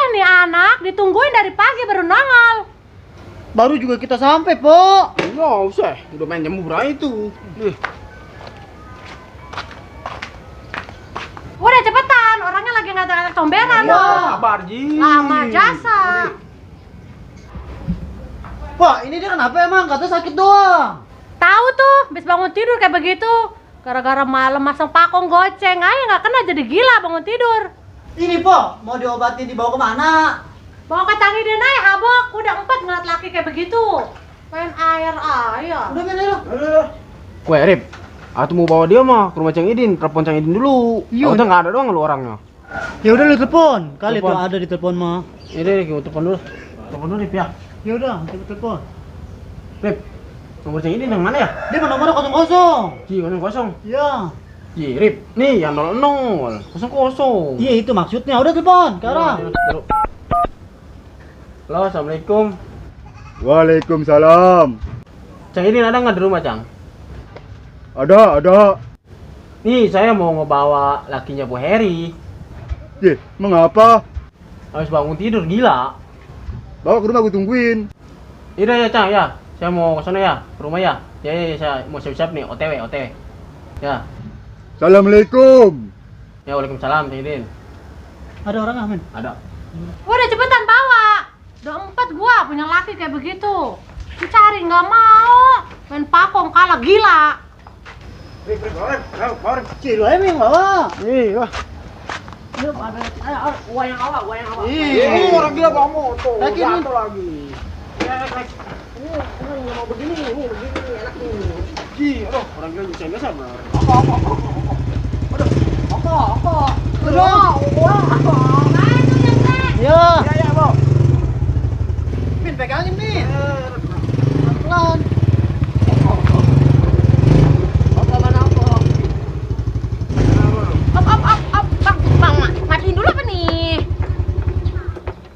Nih anak ditungguin dari pagi baru nongol. Baru juga kita sampai, Po. Nggak usah, udah main jam berapa itu. Udah cepetan, orangnya lagi ngatak-ngatak comberan loh. Sabar, Ji. Lama jasa. Pak, ini dia kenapa emang? Katanya sakit doang. Tahu tuh, habis bangun tidur kayak begitu. Gara-gara malam masang pakong goceng aja nggak kena jadi gila bangun tidur. Ini, Po, mau diobatin dibawa kemana? Bawa ke Cangidin aja habok, udah 4 ngeliat laki kayak begitu. Main air aja. Udah, Ben, ayo. Weh, Rip. Aku mau bawa dia mah ke rumah Cang Idin, telepon Cang Idin dulu. Iya. Udah nggak ada doang lu orangnya. Ya udah lu telepon. Kali Telepon. tuh ada di telepon mah. Ya deh, kita telepon dulu. Telepon dulu, Rip ya. Ya udah, coba telepon. Rip, nomor Cang Idin yang mana ya? Dia mah nomornya 00. Ji, 00. Iya. Ji, Rip. Nih yang 00. 00. Iya, itu maksudnya. Udah telepon sekarang. Halo, assalamualaikum. Waalaikumsalam. Cang Idin ada nggak di rumah, Cang? Ada. Nih, saya mau ngebawa lakinya Bu Heri. Ye, mengapa? Habis bangun tidur gila. Bawa ke rumah gue tungguin. Iya ya, Cang, ya. Saya mau ke sana ya, ke rumah ya. Ya, saya mau siap-siap nih, OTW. Ya. Assalamualaikum. Ya, waalaikumsalam, Cang Idin. Ada orang nggak, Men? Ada. Udah cepetan bawa. Udah 4 gua punya laki kayak begitu. Dicari nggak mau. Main pakong kalah gila. Rip, bawa. Cil, aja yang bawa. Iya. Gua yang awal. Iya. Orang gila bawa motor. Lagi nih. Jatuh lagi. Ini mau begini, enak nih. Ji, aduh, orang gila nyusahin biasa benar. Apa? Iya. Ya, Bang. Min, pegangin, Min. Pelan. Bang, matiin dulu apa nih?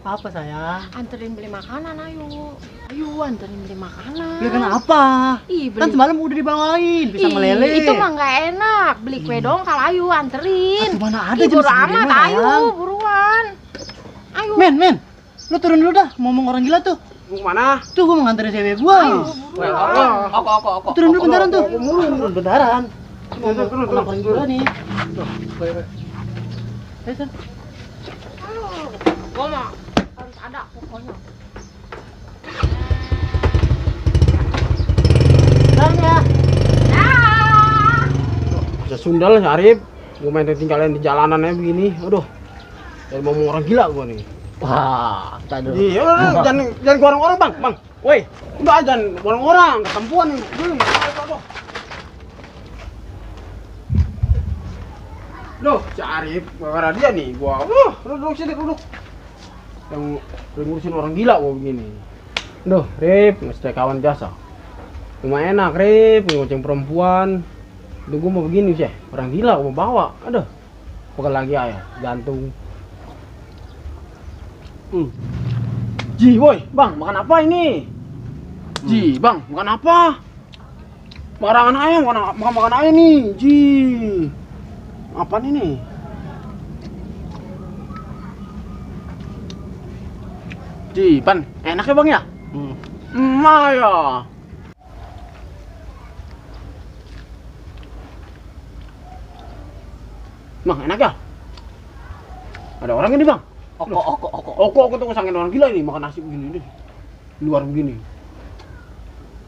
Apa, sayang? Anterin beli makanan, ayo. Ayo, anterin beli makanan. Beli kenapa? Ih, beli. Kan semalam udah dibawain, bisa Ih, meleleh. itu mah nggak enak. Beli kue dong kalau ayo anterin. Aduh, mana ada Ih, jam buru segini amat, mah, ayo, sayang. buruan. Ayo. Men, lu turun dulu dah, ngomong orang gila tuh. Mau kemana? Tuh, gua mau nganterin cewek gua. Aku. Turun dulu bentaran tuh. Turun. Turun bentaran. Turun. Orang gila nih. Ayo, San. Gua mah harus ada pokoknya. San ya. Bisa sundal, Arif. Gue main tinggalin di jalanan aja begini. Aduh. Jadi mau orang gila gua nih. Wah, kita dulu. Iya, jangan ke orang-orang, Bang. Woi, udah jangan orang-orang, ketempuan nih. Aduh. Loh, si Arif, gara dia nih, gua. Duduk sini, duduk. Yang ngurusin orang gila gua begini. Duh, Rip, mesti kawan jasa. Cuma enak, Rip, ngoceng perempuan. Duh, gua mau begini sih, orang gila gua mau bawa. Aduh, bukan lagi aja, gantung. Ji, boy, Bang, makan apa ini? Ji, Bang, makan apa? Makan ayam, makan ayam nih, Ji. Apa ini? Ji, Pan, enak ya, Bang ya? Ya. Bang, enak ya? Ada orang ini, Bang? Oko tuh kesangin orang gila ini makan nasi begini nih. Luar begini.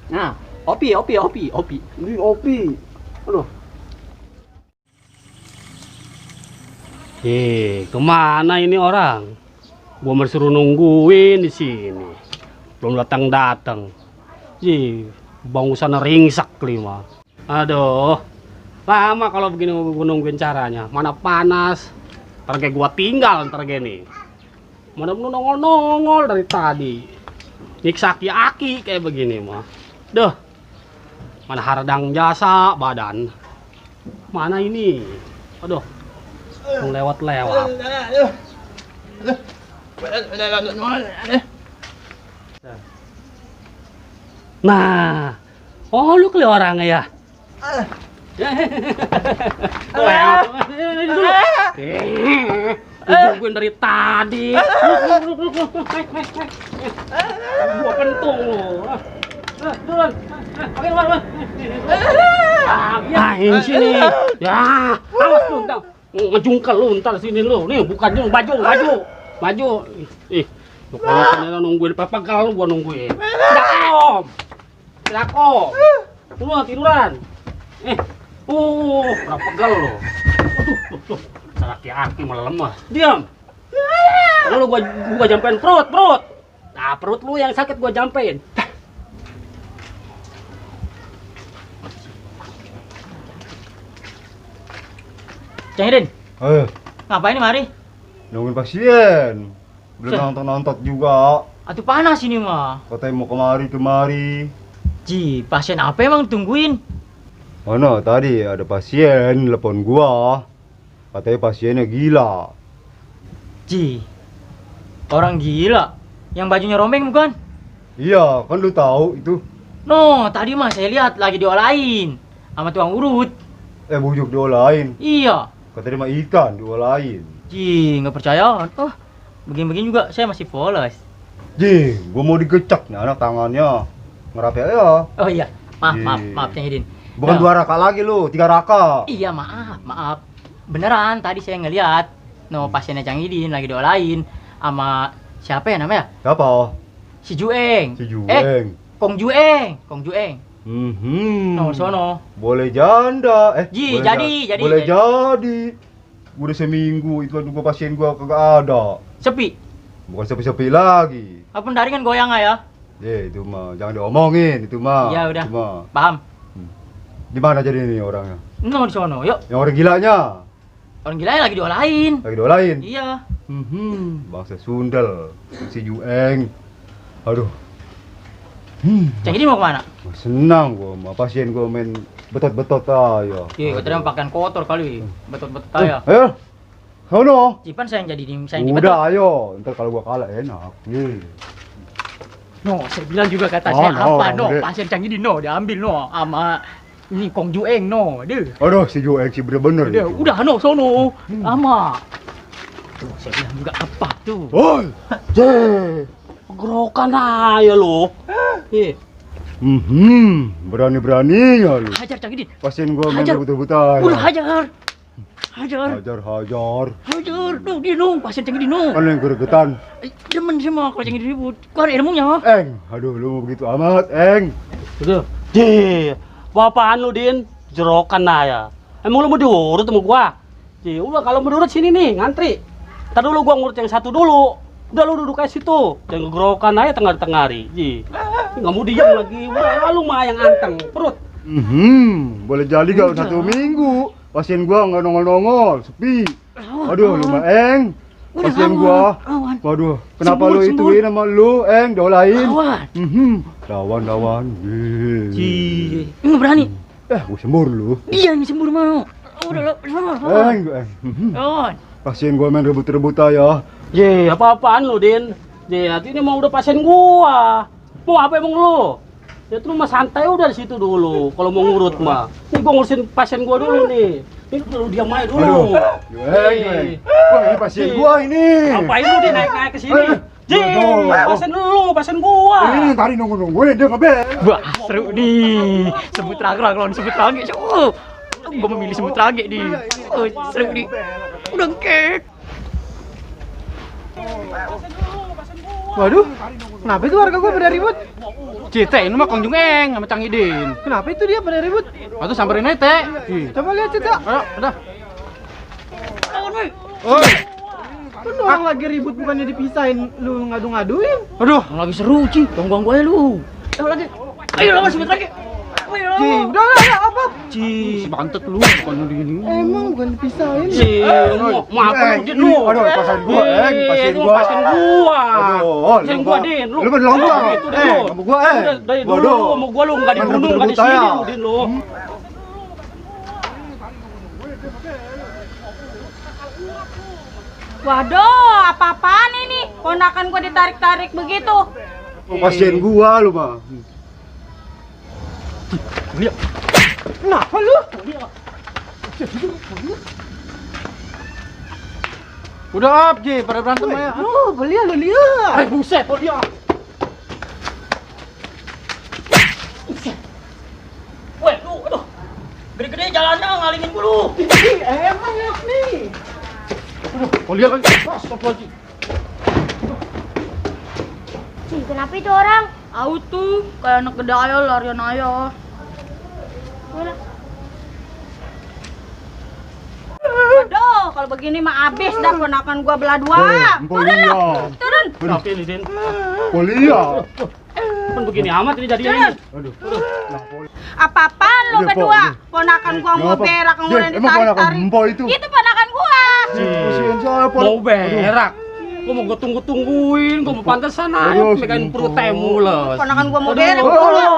Nah, Opi. ini opi. Aduh. Kemana ini orang? Gua masih suruh nungguin di sini. Belum datang. Ji, bangusana ringsak lima. Aduh, lama kalau begini nungguin caranya. Mana panas, ntar kayak gua tinggal ntar gini. Mana nongol-nongol dari tadi. Nyiksa aki kayak begini mah. Duh, mana hardang jasa badan. Mana ini? Aduh, lewat-lewat. Nah, oh lu kali orangnya ya? Lewat. Gue dari tadi. Gua pentung lu. Duluan. Oke, luar. Ini sini. Ya, awas lu ntar. Ngejungkel lu ntar sini lu. Nih, bukan maju. Ih, lu kalau nungguin pepegal lu gua nungguin. Tidak om. Lu tiduran. Berapa pegal lu. Aduh. Laki-laki malah lemah. Diam. Lalu gua jampein perut. Nah, perut lu yang sakit gua jampein. Cang Idin, Eh, ngapain nih mari? nungguin pasien. Belum nonton juga. Atuh panas ini mah. Katanya mau kemari. Ji, pasien apa emang tungguin? Mana tadi ada pasien telepon gua. Katanya pasiennya gila. Ji, orang gila. Yang bajunya rombeng bukan? Iya, kan lu tahu itu. No, tadi mah saya lihat lagi diolahin sama tukang urut. Bujuk diolahin. Iya. Katanya mah ikan diolahin. Ji, nggak percaya? Oh, begini-begini juga saya masih polos. Ji, gua mau digecek nih anak tangannya. Ngerapi ya. Oh iya, maaf, Ji. maaf Cang Idin. Bukan 2 raka lagi lu, 3 raka. Iya, maaf. Beneran, tadi saya ngeliat pasiennya Cang Idin lagi diolahin sama siapa ya namanya? Siapa? Si Jueng. Si Jueng. Kong Jueng. Sono. Boleh janda. Ji, boleh jadi. Boleh jadi. Udah seminggu itu kan gua pasien gua kagak ada. Sepi. Bukan sepi-sepi lagi. Apa pendaringan goyang ya? Itu mah jangan diomongin itu mah. Iya udah. Itu mah. Paham. Di mana jadi ini orangnya? No di sono, yuk. Yang orang gilanya. Orang gila lagi diolahin. Lagi diolahin. Iya. Bangsa sundel. Si Jueng. Aduh. Cang ini mau kemana? Senang gua sama pasien gua main betot-betot aja. Iya, katanya pakaian kotor kali. Betot-betot aja. Ayo. Sono. Cipan saya yang jadi Udah ayo, ntar kalau gua kalah enak. No, saya bilang juga kata Oh, saya no, apa no, udah. pasien Cang ini no, diambil no sama ini Kong Jueng no, deh. Aduh, si Jueng sih bener-bener. Udah no sono, lama. Tuh, saya bilang juga apa tuh. Oi. Gerokan aja lu. Berani-beraninya lu. Hajar Cang Idin. Pasien gua main Hajar. rebut-rebut aja. Udah hajar. Hajar. Hajar. No, dia no, pasien Cang Idin no. Kan yang gregetan. Demen sama kalau Cang Idin ribut. Kau ada ilmunya. Aduh, lu mau begitu amat, Udah. Apaan lu, Din? Jerokan aja. Emang lu mau diurut sama gua? Udah kalau menurut sini nih, ngantri. Ntar dulu gua ngurut yang satu dulu. Udah lu duduk aja situ. Jangan gerokan aja tengah-tengari. Nggak mau diam lagi. Udah lu mah yang anteng. Perut. Boleh jadi gak 1 minggu. Pasien gua nggak nongol-nongol, sepi. Aduh, lu mah pasien gua. Waduh, kenapa lu ituin sama lu, dolain? Lawan. Nggak berani. Gua sembur lu. Iya, ini sembur mau. Udah, Pasien gua main rebut-rebut aja. Apa-apaan lu, Din? Ini mau udah pasien gua. Mau apa emang lu? Itu mah santai udah di situ dulu. Kalau mau ngurut mah. Nih gua ngurusin pasien gua dulu nih. Ini lu diam aja dulu. Wah, ini pasien gua ini. Ngapain lu dia naik-naik ke sini? Pasien gua. Ini yang tadi nungguin dia ngebel. Wah, seru nih. Sebut lagi. Gua memilih sebut lagi nih. Seru nih. Udah kek. Waduh, kenapa itu warga gua pada ribut? Cite, ini mah Kong Jueng sama Cang Idin. Kenapa itu dia pada ribut? Waktu samperin aja, Teh. Coba lihat Cita. Ayo, udah. Kan orang lagi ribut bukannya dipisahin, lu ngadu-ngaduin. Aduh, Lagi seru, Ci. Gangguan gue lu. Lagi. Ayo lah, sebut lagi. Ayo lah. Ji, udah lah, apa? Ji, bantet lu bukan begini. Emang bukan dipisahin. Ji, mau apa lu, Din, lu? Aduh, pasin gua, pasin Lu gua. pasin gua. Aduh, Pasin gua, Din. Lu beneran gua. Gitu, Din, lu. Sama gua, Udah, dari dulu Waduh. lu sama gua lu enggak Main dibunuh, enggak di rebut-rebut sini saya. lu, Din, lu. Waduh, apa-apaan ini? Ponakan gua ditarik-tarik begitu. Pasien gua lu mah. Kenapa lu? Udah up, Ji, pada berantem ya. Lu belia lu lihat. Buset, oh dia. Weh, lu, aduh. Gede-gede jalannya ngalingin gua lu. Emang ya nih. Oh lihat lagi. Astagfirullahaladzim. Cing, kenapa itu orang? Auto kayak anak gede ayo larian ayo. Waduh, kalau begini mah abis dah ponakan gua belah dua. Polia. Turun. Kenapa ini, Din? Polia. Kan begini amat ini jadinya ini. Aduh. Apa-apaan lu Udah, berdua? Pok, Ponakan gua mau Ngapa? berak Din, kemudian emang ponakan ditarik-tarik. Empo itu? Itu ponakan gua. Pasien saya Mau berak. Gua mau gua tunggu-tungguin, gua mau pantesan aja Aduh, pegain perut Simpo. temu lah. Ponakan gua mau Aduh. berak dulu.